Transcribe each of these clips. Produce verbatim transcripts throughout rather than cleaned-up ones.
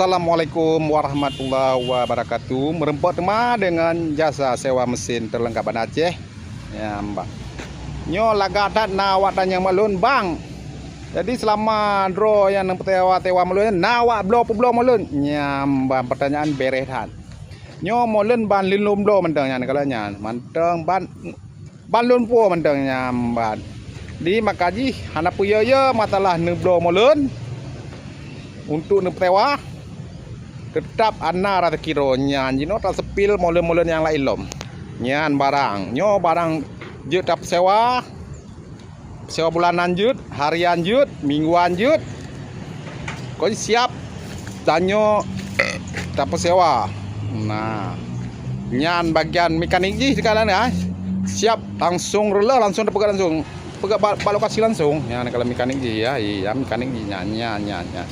Assalamualaikum warahmatullahi wabarakatuh. Meureumpok teuma deungon jasa sewa mesin teuleungkap Banda Aceh. Nyan, bah. Nyoe lagak that na awak tanyong bak lôn, "Bang, jadi seulama droe nyang neupeusewa-sewa bak lôn, na awak bloe peubloe bak lôn?" Nyan, bah, peutanyaan bereh that. Nyoe bak lôn ban lôn bloe mantong nyan, kalon nyan. Mantong ban Ban lôn puwoe mantong nyan ban. Di maka jih hana peue-yo-yo masalah neubloe bak lôn untuk neupeusewa, teutap hana rasa kiro nyan jinoe taseupil bak lôn-bak lôn nyang laén lom. Nyan barang, nyoe barang jeuet tapeusewa, peusewa bulanan jeuet, harian jeuet, mingguan jeuet. Kon siap tanyoe tapeusewa. Nah, nyan bagian mekanik jih sekarang, ya. Siap langsung reuloh, langsung tapeugöt langsung. Peugöt ba-, bak lokasi langsung. Nyan kalau mekanik jih, ya. Iya, mekanik jih nyan, nyan, nyan, nyan.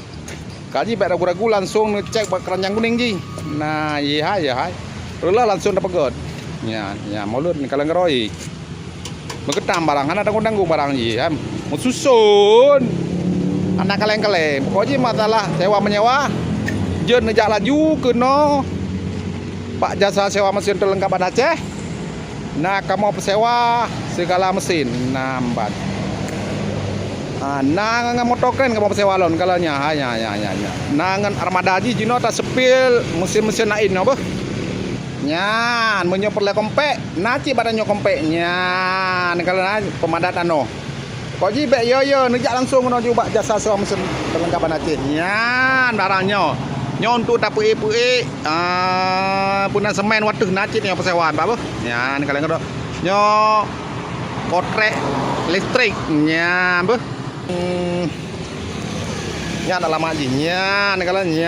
Kaji bèk ragu-ragu, langsung neucek bak keranjang kuning jih. Nah, iya hai, iya hai. Reuloh langsung tapeugöt. Nyan, nyan, mulod kalau ngeuroi. Meukeutang barang, hana tanggung-tanggung barang jih, kan. Meususon. Hana kaleng-kaleng. Pokok jih masalah sewa menyewa, jeuet neujak laju keunoe bak jasa sewa mesin teuleungkap Banda Aceh. Na kamoe peusewa segala mesin, na meubat. Ah, na ngon moto kren kamoe peusewa lom, kalau nyan, ha, nyan, nyan, nyan, nyan. Na ngon armada jih jinoe taseupil mesin-mesin laén nyoe beuh. Nyan, meunyoe peureulèe kompek, na cit bak tanyoe kompek. Nyan, kalau na peumadat anoe. Kok jih bèk yo-yo neujak langsung keunoe ju bak jasa sewa mesin teuleungkap Banda Aceh. Nyan barang nyoe. Nyoe untuk tapeuék-peuék, ah, peue nan semen watèe na cit nyoe peusewa bak beuh. Nyan kalau nyoe. Nyoe kotrek listrik. Nyan beuh. Hmm. Nyan alamat jih. Nyan kalau nyan.